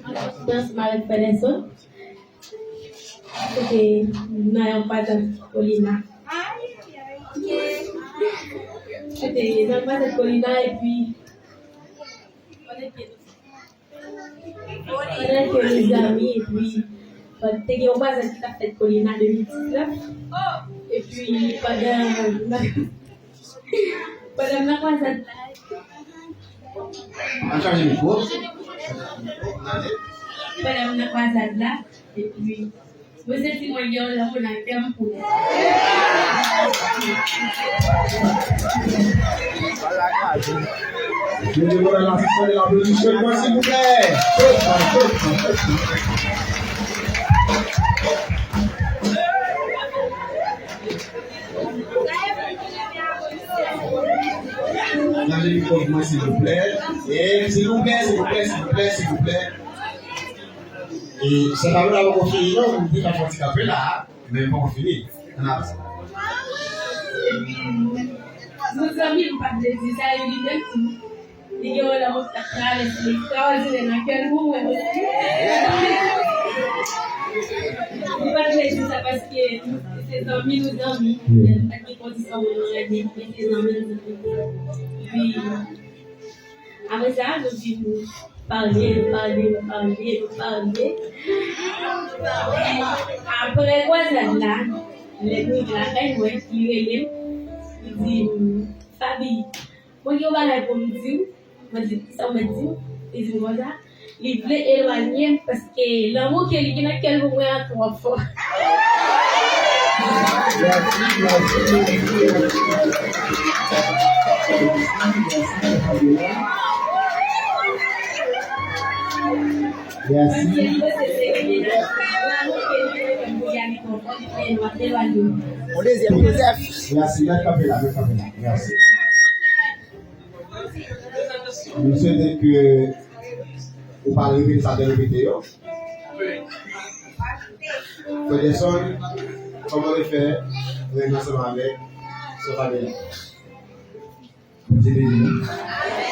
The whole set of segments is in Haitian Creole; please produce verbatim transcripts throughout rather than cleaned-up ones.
Ansanm avèk Fèdèson. Kote nan yon pati Kolina. Kote nan yon pati Kolina epi pandan ke nou zanmi epi te gen yon pati ki t ap fèt Kolina de mil diznèf epi pandan Pandan m nan kwazad la. Ann chanje mikwo. Pandan m nan kwazad la, epi mwen santi mwen gen yon lanmou nan kè m pou li. Mete mwen nan sistèm de la pwodiksyon, silvouplè. Gade mikwo mwen, silvouplè. E, silvouplè, silvouplè, silvouplè, silvouplè. E, sa pa vle poko fini, non, m te ka fè yon ti kanpe la, men poko fini. Ann avanse. Nou zanmi, m pa t vle di sa, e li menm tou. Li gen yon lanmou k t ap travèse ekstraòdinè nan kè l pou mwen osi. Li pa t vle di sa paske nou se zanmi, nou zanmi. Men nou pa t gen kondisyon pou nou rete, men se zanmi, nou zanmi. Epi, apre sa, nou vin pale, nou pale, nou pale, nou pale. Apre kwazad la, lè m rive lakay mwen, li rele m, li di m, Faby, mwen gen yon bagay pou m di w. Mwen di, kisa w mèt di m? Li di m konsa, li vle elwanye m paske lanmou ke li gen nan kè l pou mwen an twò fò. Mèsi. On dezyèm Joseph. Mèsi, mèt kanpe la, mèt kanpe la. Mèsi. Nou swete ke ou pa repete sa te repete yo. Frè Gerson, kòman w te fè renmen ansanm avèk sè Fabiola? Bondye beni nou.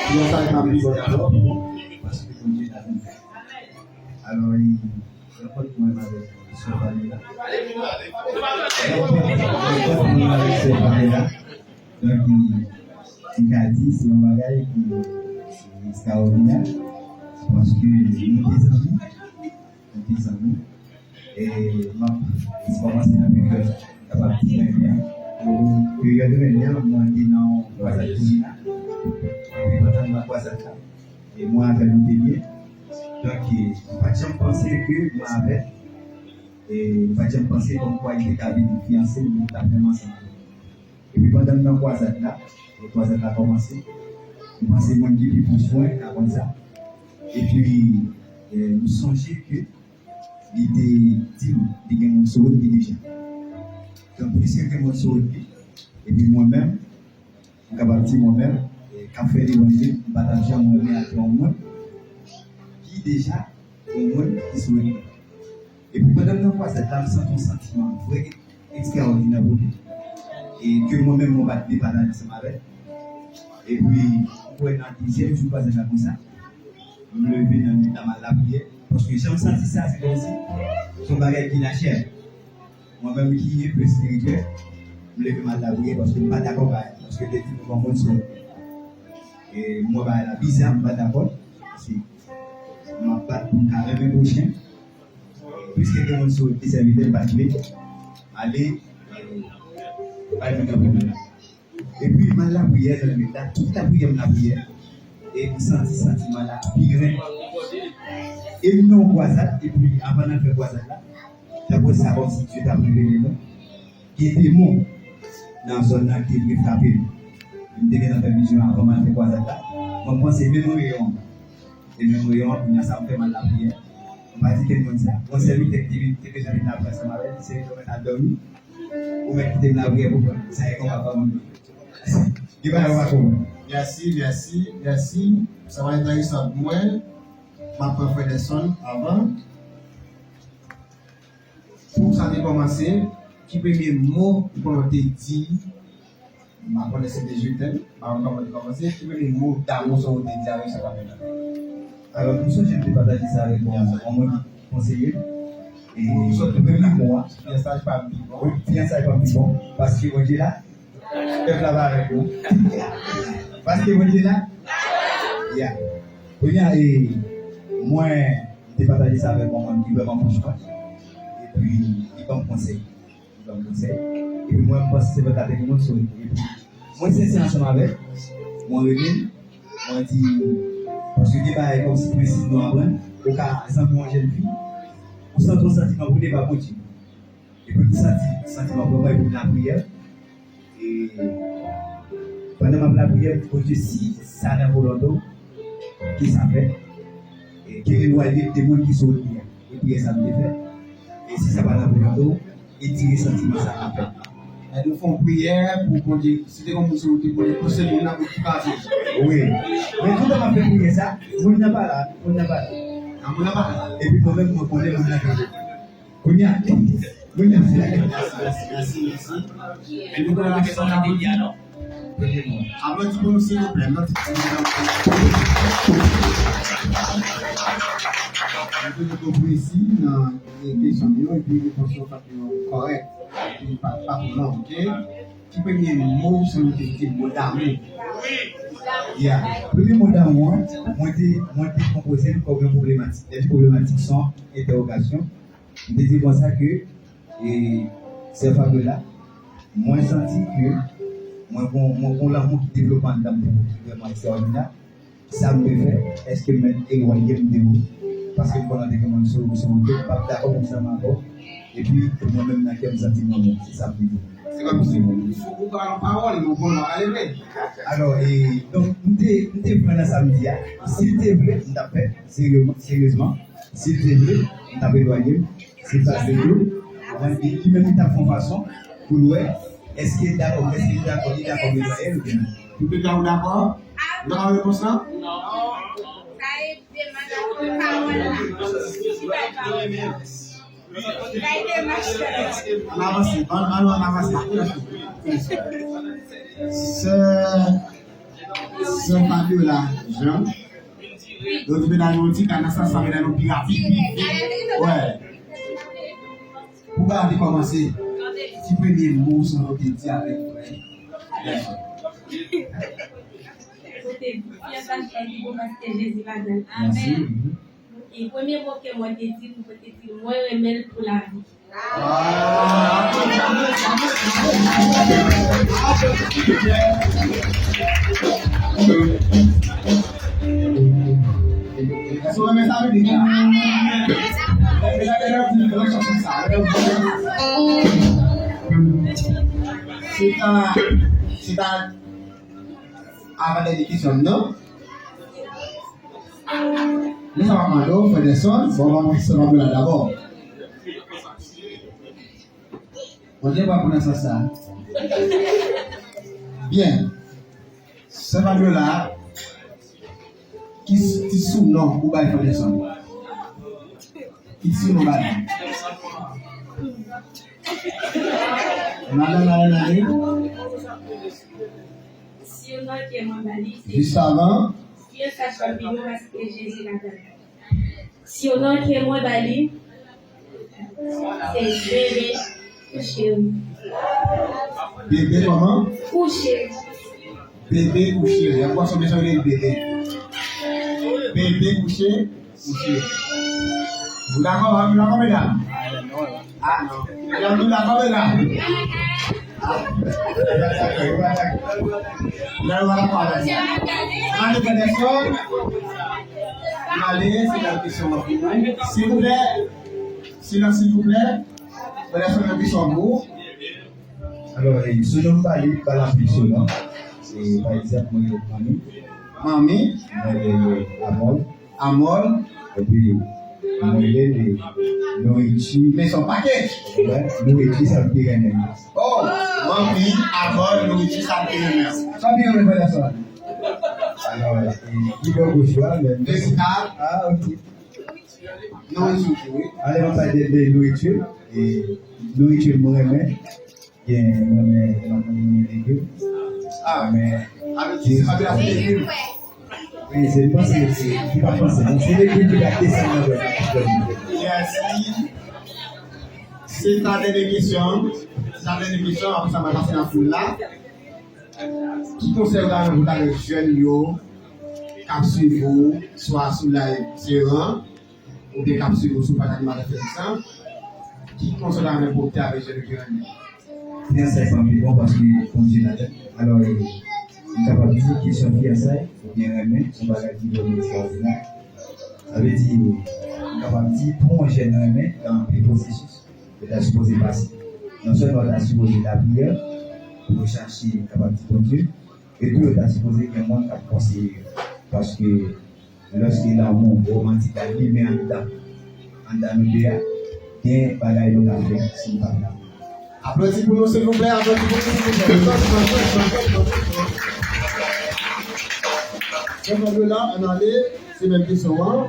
Pridan sa e pa pi bon dabò, paske Bondye la beni. Alò, e, rankontre mwen avèk sè Fabiola. Rankontre mwen avèk sè Fabiola. Donk, m ka di se yon bagay ki ekstraòdinè, paske nou te zanmi, nou te zanmi, e m ap kòmanse nan peryòd, m kapab di renmen an. Peryòd renmen an, mwen te nan yon kwazad Kolina, epi pandan m nan kwazad la, e mwen avè l nou te byen. Donk, e, m pa t janm panse ke mwen avè l, e m pa t janm panse kòmkwa li te ka vin fiyanse m, nou t ap menm ansanm. Epi pandan m nan kwazad la, e kwazad la kòmanse, m panse moun ki pi pwòch mwen ka konn sa. Epi, e, m sonje ke li te di m li gen moun sou wout li deja. Donk, piske gen moun sou wout li, epi mwen menm, m kapab di mwen menm, e, k ap fè levanjil, m pa t ap janm renmen al fè yon moun ki deja yon moun ki sou wout li. Epi pandan m nan kwazad la, m santi yon santiman vrè ekstraòdinè pou li. E ke mwen menm, mwen pa t vle pataje ansanm avè l. Epi, m kwè nan dezyèm jou kwazad la konsa, m leve nan nwit la, m al lapriyè. Paske jan m santi sa, se kòmsi se yon bagay ki lachè. Mwen menm ki enpe espirityèl, m leve m al lapriyè paske m pa dakò bagay. Paske l te di m gon moun sou. E m wè bagay la biza, m pa dakò. Se m ap bat pou m ka renmen pwochen. Piske gen moun sou ki sèvitè m pa t vle ale, e, bay moun nan pwoblèm la. Epi m al lapriyè nan nwit la, tout lapriyè m lapriyè, e m santi santiman la pi gran. E m nan yon kwazad, epi avan n al fè kwazad la, dapre sa kòmsi Dye t ap revele nou, gen demon nan zòn nan ki te vle frape m. M te gentan fè vizyon avan m al fè kwazad la. Mwen, m panse menm reyon an. E menm reyon an, kounye a sa m fè m al lapriyè. M pa di kenn moun sa. Yon sèvitè ki te vin, te bezwen vin lapriyè ansanm avè l, li se li te mèt al dòmi. Ou mèt kite m lapriyè pou mwen. Sa e konpa pa moun. Li pa yo pa konprann. Mèsi, mèsi, mèsi. Sa va enteresan pou mwen. M ap pran Frederson avan. Pou sa te kòmanse, ki premye mo ou konnen w te di? M pa konnen si te je t'aime, m pa konn kòman te kòmanse. Ki premye mo damou sa w te di avèk sa w t ap fè la? Alò, m sonje m te pataje sa avèk yon, yon moun ki konseye m. E premye mo a, fiyansaj pa m pi bon. Wi, fiyansaj pa m pi bon. Paske Bondye la, pèp la pa avèk nou. Paske Bondye la, ya. Kounye a, e, mwen, m te pataje sa avèk yon moun ki vrèman pwòch mwen. Epi, li ban m konsèy. Li ban m konsèy. Epi mwen, m panse se vant la te gen moun sou li. Epi mwen sensè ansanm avè l. Mwen rele l. Mwen di, paske gen bagay kòmsi prensip nou aprann. Ou ka zanmi yon jèn fi. Ou santi yon santiman pou li, e pa Bondye. Epi m santi santiman pou mwen, epi m lapriyè. E pandan m ap lapriyè, m di, Bondye, si sa nan volonte w, ke sa fèt. E ke elwaye de moun ki sou wout li a. E priyè sa m te fè. E si sa pa nan volonte w, etire santiman sa nan kè m. Lè nou fè yon priyè pou Bondye, si te gen moun sou wout li, Bondye pouse moun nan pou kraze. Wi. Men toutan m ap fè priyè sa, moun nan pa la, moun nan pa la. Nan moun nan pa la. Epi mwen menm, mwen konnen moun nan pa la. Kounye a, kounye a. Mèsi, mèsi, mèsi, mèsi. E nou konnen la sa n ap di. Aplodi pou nou, silvouplè. Aplodi pou nou, silvouplè. Mwen te konprann isi nan kesyon yo, epi repons yo pa t kòrèk. Epi pa, pa pou non, oke? Ki premye mo ou santi w te di, mo damou? Ya. Premye mo damou an, mwen te, mwen te konpoze l kòm yon pwoblematik. Lè m di pwoblematik, se yon entèwogasyon. M te di konsa ke, e, sè Fabiola, mwen santi ke mwen gon, mwen gon lanmou ki devlope anndan m pou ou ki vrèman ekstraòdinè. Sa m te fè, èske m mèt elwanye m de ou? Paske m konnen te gen moun sou, sou wout yo, m p ap dakò pou m zanmi avè w. Epi, mwen menm nan kè m santi m renmen w. Se sa m te di. Se kòmsi ou, ou pran yon pawòl, ou pran yon pale vre. Alò, e, donk, m te, m te pran nan sa m di a. Si l te vle, m t ap fè, serye-, seryezman. Si l te vle, m t ap elwanye m. Se sa l te di w. Li menm, li t ap fè yon fason pou l wè èske l dakò, èske l dakò, li dakò pou l elwanye l oubyen non. Ou te dakò, ou dakò? Ou dakò repons lan? Non. Sa e demach ak pawòl la. Li bay demach la. Ann avanse, ann, ann, ann avanse. Sè, sè Fabiola Jean, yo te mete nan yon ti ka nan sans sa, mete nan yon pi rapid, pi vit. Wè. Pou bagay te kòmanse, ki premye mo sa w te di avèk frè Nelson? Ou te di, fiyansaj pa pi bon paske Jezi ladan l. Mèsi. Amèn. E premye mo ke mwen te di, mwen te di, mwen renmen l pou lavi. Èske w renmen sa, Biblik la? Èske w renmen sa? Se ta, se ta, avan dènye kesyon m nan. Men sa m ap mande w, Frè Nelson, bon, m ap mande Frè Fabiola dabò. Bondye pa pou nan sans sa. Byen. Sè Fabiola, ki ti sounon ou bay Frè Nelson? Ki ti sounon ou bay? Madan Marie Marie. Sinon ke mwen ba li, se fiyansaj pa pi bon paske Jezi ladan l. Sinon ke mwen ba li, se bebe kouche. Bebe kòman? Kouche. Bebe kouche. Y ap pase mesaj li bebe. Bebe kouche. Kouche. Nou dakò, nou dakò, medam? Ah, non. Medam, nou dakò, medam? Ah. Medam, nou dakò avè nou. Ann ale, Frè Nelson. Ann ale, se yon kesyon pou ou. Silvouplè. Silans, silvouplè. Frè Nelson, yon kesyon pou ou. Alò, e, sounon m pa li, pa l anpil sounon. E, pa egzanp, mwen rele Manmi. Manmi. Mwen rele Amòl. Amòl. Epi, mwen rele li Nouriti. Men se yon pakèt. Wi, Nouriti sa l pi renmen. Oh, Manmi, Amòl, Nouriti sa l pi renmen. Sa l pi renmen, frè Nelson? Alò, e, pi bò goch ou a, men. Mèsi. Ah, ok. Nouriti, wi. Ale, mwen pale de, de nouriti. E, nouriti mwen renmen. Gen, mwen renmen, mwen renmen legim. Ah, men, a vle di, se pa byen ap legim. Wi, se m panse, se, se pa panse, non, se lekip ki t ap desann nan jwèt la. Mèsi. Se sa dènye kesyon an. Se sa dènye kesyon an, apre sa, m ap pase nan foul la. Ki konsèy ou ta ban pou talè jèn yo k ap swiv ou, swa sou live Seran, oubyen k ap swiv ou sou paj Animatè Fèlix lan? Ki konsèy ou ta renmen pote avèk jèn yo ki renmen? Fiyansay pa pi bon paske Bondye ladann. Alò, e, m kapab di kesyon fiyansay oubyen renmen se yon bagay ki vrèman ekstraòdinè. Sa vle di, m kapab di, pou yon jèn renmen, gen anpil pwosesis yo ta sipoze pase. Non sèlman yo ta sipoze lapriyè pou yo chache kapab di Bondye, epi yo ta sipoze gen moun k ap konseye yo. Paske lòske lanmou womantik la limen anndan, anndan nou de a, gen bagay nou ka fè si nou pa fè anyen. Aplodi pou nou, silvouplè, aplodi pou nou, silvouplè. Jean Fabiola, ann ale, se menm kesyon an.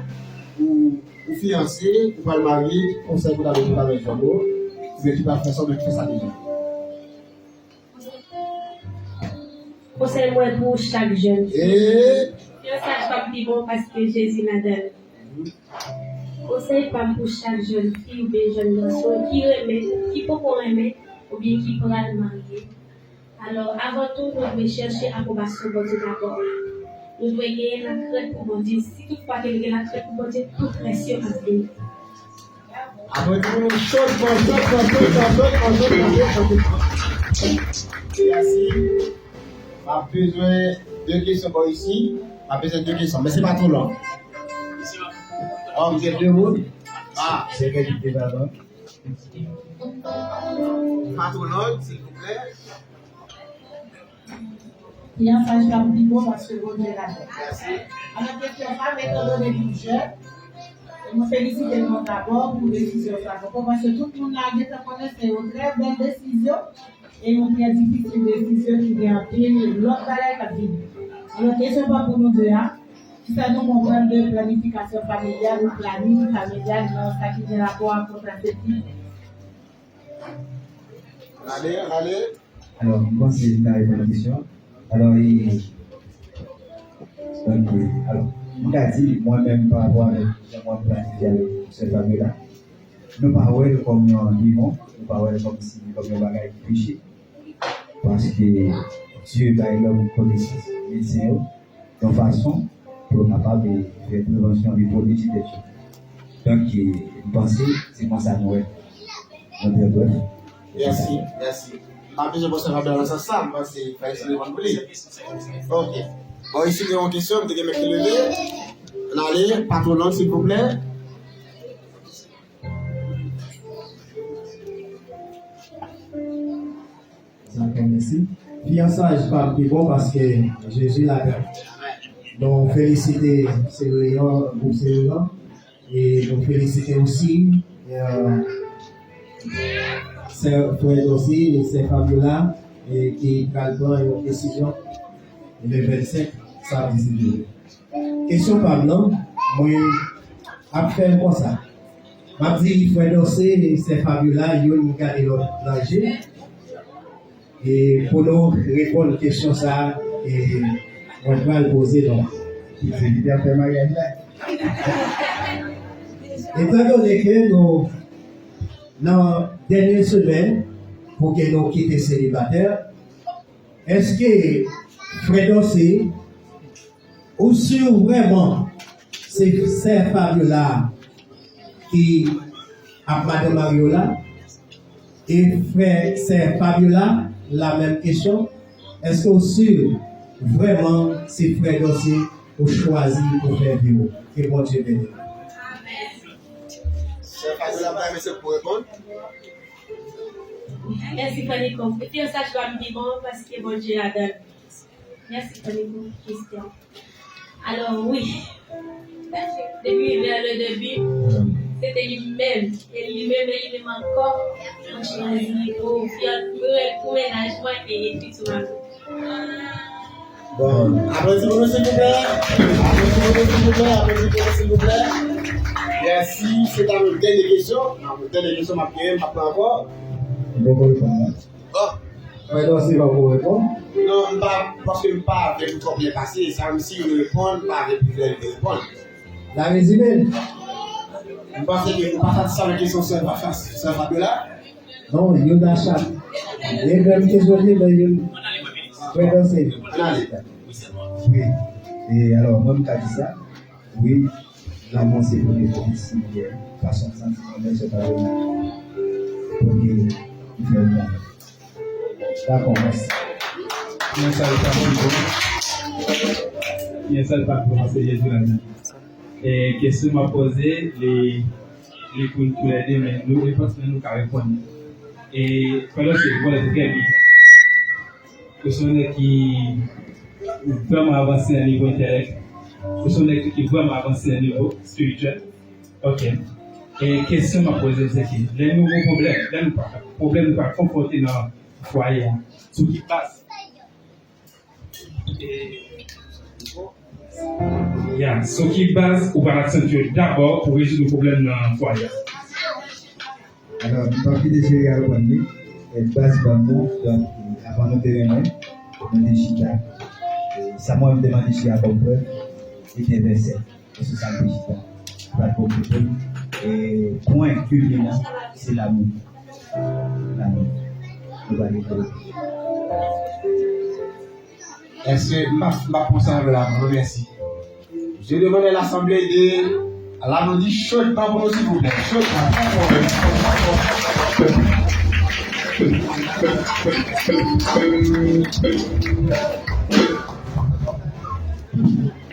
Ou, ou fiyanse, ou pral marye, ki konsèy pou ta bay pou ta bay jèn yo, oubyen ki pral fè sa, oubyen ki fè sa deja? Konsèy mwen pou chak jèn fi. Fiyansaj p ap pi bon paske Jezi ladan l. Konsèy pa m pou chak jèn fi oubyen jèn gason ki renmen, ki poko renmen, oubyen ki pral marye. Alò, avan tou, nou dwe chèche apwobasyon Bondye dabò. Nou dwe genyen lakrent pou Bondye. Si toutfwa ke nou gen lakrent pou Bondye, tout rès yo ap vini. Aplodi pou nou, chaudement, chaudement, chaudement. Mèsi. M ap bezwen de kesyon bò isi. M ap bezwen de kesyon, men se pa twò long. Oh, m gen de moun. Ah, se kèk ki te la. Pa twò long, silvouplè. Fiyansaj k ap pi bon paske Bondye ladann. Alò, kesyon pa m, etandone nou jèn, e mwen felisite nou dabò pou desizyon sa. Mwen panse tout moun la gentan konnen se yon trè bèl desizyon e yon trè difisil desizyon ki gen anpil lòt bagay k ap vini. Alò, kesyon pa m pou nou de a, kisa nou konprann de planifikasyon familyal ou planin familyal nan sa ki gen rapò ak kontraseptif? Ann ale, ann ale. Alò, m panse m ta reponn kesyon an. Alò, e, donk, e, alò, m ka di, mwen menm, pa rapò avèk jan mwen planifye avèk sè Fabiola, nou pa wè l kòm yon demon, nou pa wè l kòm si, kòm yon bagay ki peche. Paske Dye bay lòm konesans, medsen yo, yon fason pou yo kapab, e, fè prevansyon epi pwoteje tèt yo. Donk, e, m panse se konsa nou wè. Mwen trè brèf. Mèsi, mèsi. Pa bezwen pran sa nan sans sa, m panse fè eksperyans pou li. Ok. Bon, isi gen yon kesyon, m te gen men ki leve. Ann ale, pa twò long, silvouplè. Dakò, mèsi. Fiyansaj pa pi bon paske Jezi ladan l. Nou felisite Sereyan, gwoup Sereyan, e nou felisite osi, e, sè, frè Dosi e sè Fabiola, e ki pral pran yon desizyon le vennsenk, sa ap di si Dye vle. Kesyon pa m nan, mwen ap fè l konsa. M ap di frè Dòse e sè Fabiola, youn gade lòt nan je. E pou nou reponn kesyon sa a, e mwen pral poze nou. Se ki te ap fè maryaj la. Etandone ke nou nan dènye semèn pou ke nou kite selibatè, èske frè Dòse ou si vrèman se sè Fabiola ki ap madanm mari w la? E frè, sè Fabiola, la menm kesyon. Èske w si vrèman se frè Dòse ou chwazi pou fè vi w? Ke Bondye beni w. Sè Fabiola, m ta renmen se pou reponn. Mèsi, Fanny Kòf. Fiyansaj pa m pi bon paske Bondye ladan l. Mèsi, Fanny, pou kesyon. Alò, wi. Depi vè le debi, se te li menm. E li menm, e li menm ankò. Mwen chwazi pou, pou mennaj mwen e ekritura mwen. Bon, aplodi pou nou, silvouplè. Aplodi pou nou, silvouplè. Aplodi pou nou, silvouplè. Mèsi. Se ta nou dènye kesyon. Nan dènye kesyon, m ap genyen, m ap pran ankò. Bon, bon, bon. Bon. Frè Dorcé pa ko reponn. Non, m pa, paske m pa avè l twò byen pase, sa menm si yo reponn, m pa avè l pou fè l reponn. N a rezime l. M panse ke nou pa satisfè avèk kesyon sè Fa-, sè Fabiola. Non, youn a chak. E menm kesyon li, men youn. Frè Dorcé. Ann ale. Wi. E alò, mwen, m ka di sa. Wi, lanmou se premye pwomès ki gen fason santiman, men se pa vre. Premye ki fè yon bagay. Dakò, mèsi. Yon sèl pa bon. Yon sèl pa bon, se Jezi la menm. E kesyon m ap poze, li, li pou nou toulède, men nou, nenpòt, men nou ka reponn. E pandan se, reponn trè byen. Ou se yon nèg ki vrèman avanse nan nivo entèlèk. Ou se yon nèg ki vrèman avanse nan nivo espirityèl. Ok. E kesyon m ap poze m se ke lè nou gen pwoblèm, lè nou pa, pwoblèm nou pa konfwonte nan fwaye a, sou ki baz? E, ya, sou ki baz ou pral aksantye dabò pou rezoud yon pwoblèm nan fwaye a? Alò, m p ap kite Jerry a reponn li. E, baz ban m nan, donk, avan nou te renmen, nou te chita. E, sa mwen m te mande Jerry a kòm prèv, li te vèsè. E se sa m te chita. Pa t okipe m. E pwen kilminan, se lanmou. Lanmou. Nou va devlope. Èske m ap, m ap pran sa avè l avan? Mèsi. Je demande à l'Assemblée de, la nou di, chaudement pour nous, s'il vous plaît. Chaudement, très fort.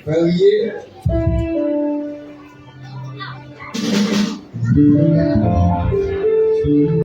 Fè riye.